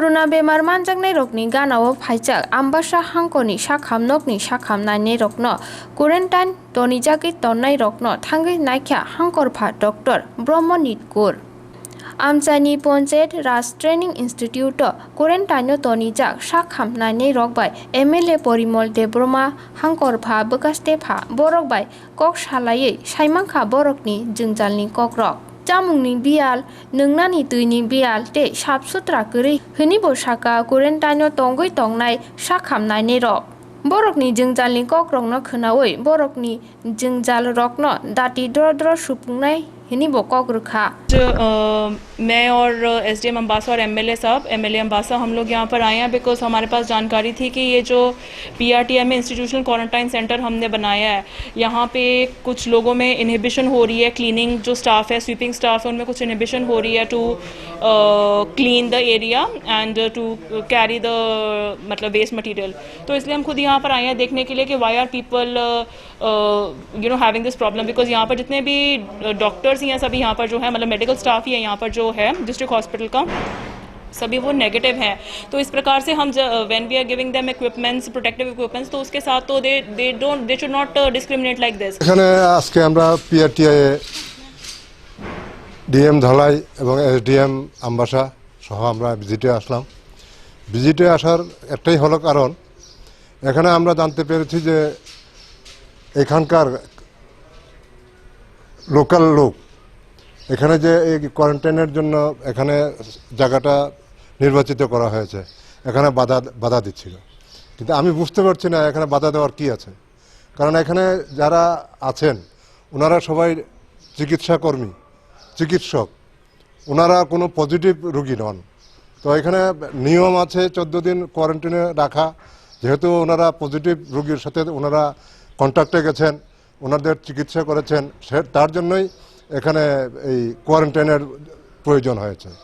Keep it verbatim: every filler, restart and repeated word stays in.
Corona bemar manjaknairokni ganao phaijak Ambasa hangkorni sakham nokni sakham nainairokno quarantine tonijagwi tonnairokno thangwi naikha hangkorpha Doctor Brahmanit Kur. Amchaini Panchayat Raj Training Institute-o quarantine-o tonijak sakham nainairok bai M L A Porimol Debbarma hangkorpha bwkastepha borok bai kok salaiwi saimankha borokni jwngjalni kokrok. Chamungni biyal, nwngnani twini biyal tei sap sutra kwrwi hwnwibo saka quarantine-o tongwi tongnai sakham nainairok. Borokni jwngjalni kokrokno khwnaui borokni jwngjalrokno dati drodro supungnai hwnwibo kok rwkha. जो, अ, मैं और, अ, एसडीएम अम्बासा और एमएलए साहब, एमएलए अम्बासा, हम लोग यहाँ पर आए हैं बिकॉज हमारे पास जानकारी थी कि ये जो पीआरटीआई में इंस्टीट्यूशनल क्वारंटाइन सेंटर हमने बनाया है, यहाँ पे कुछ लोगों में इनहिबिशन हो रही है, क्लीनिंग जो स्टाफ है, स्वीपिंग स्टाफ है, उनमें कुछ इनहिबिशन हो रही है to clean the area and to carry the, मतलब, वेस्ट मटेरियल। तो इसलिए हम खुद यहाँ पर आए हैं देखने के लिए कि why are people, you know, having this problem, because यहाँ पर जितने भी डॉक्टर्स हैं, सभी यहाँ पर जो है, मतलब, मेडिकल स्टाफ ही है यहाँ पर जो है डिस्ट्रिक्ट हॉस्पिटल का, सभी वो नेगेटिव हैं। तो इस प्रकार से हम, when we are giving them equipments, protective equipments, तो उसके साथ तो they they don't they should not discriminate like this। এখানে আজকে আমরা পিআরটিআই ডিএম ধলাই এবং এসডিএম আমবাসা সহ আমরা ভিজিটে আসলাম। ভিজিটে আসার একটাই হলো কারণ, এখানে আমরা জানতে পেরেছি যে এখানকার লোকাল লোক এখানে যে এই কোয়ারেন্টাইনের জন্য এখানে জায়গাটা নির্বাচিত করা হয়েছে, এখানে বাধা, বাধা দিচ্ছিল। কিন্তু আমি বুঝতে পারছি না এখানে বাধা দেওয়ার কি আছে, কারণ এখানে যারা আছেন ওনারা সবাই চিকিৎসাকর্মী, চিকিৎসক, ওনারা কোনো পজিটিভ রুগী নন। তো এখানে নিয়ম আছে চোদ্দ দিন কোয়ারেন্টাইনে রাখা, যেহেতু ওনারা পজিটিভ রুগীর সাথে ওনারা কন্ট্যাক্টে গেছেন, ওনাদের চিকিৎসা করেছেন, সে, তার জন্যই এখানে এই কোয়ারেন্টাইনের প্রয়োজন হয়েছে।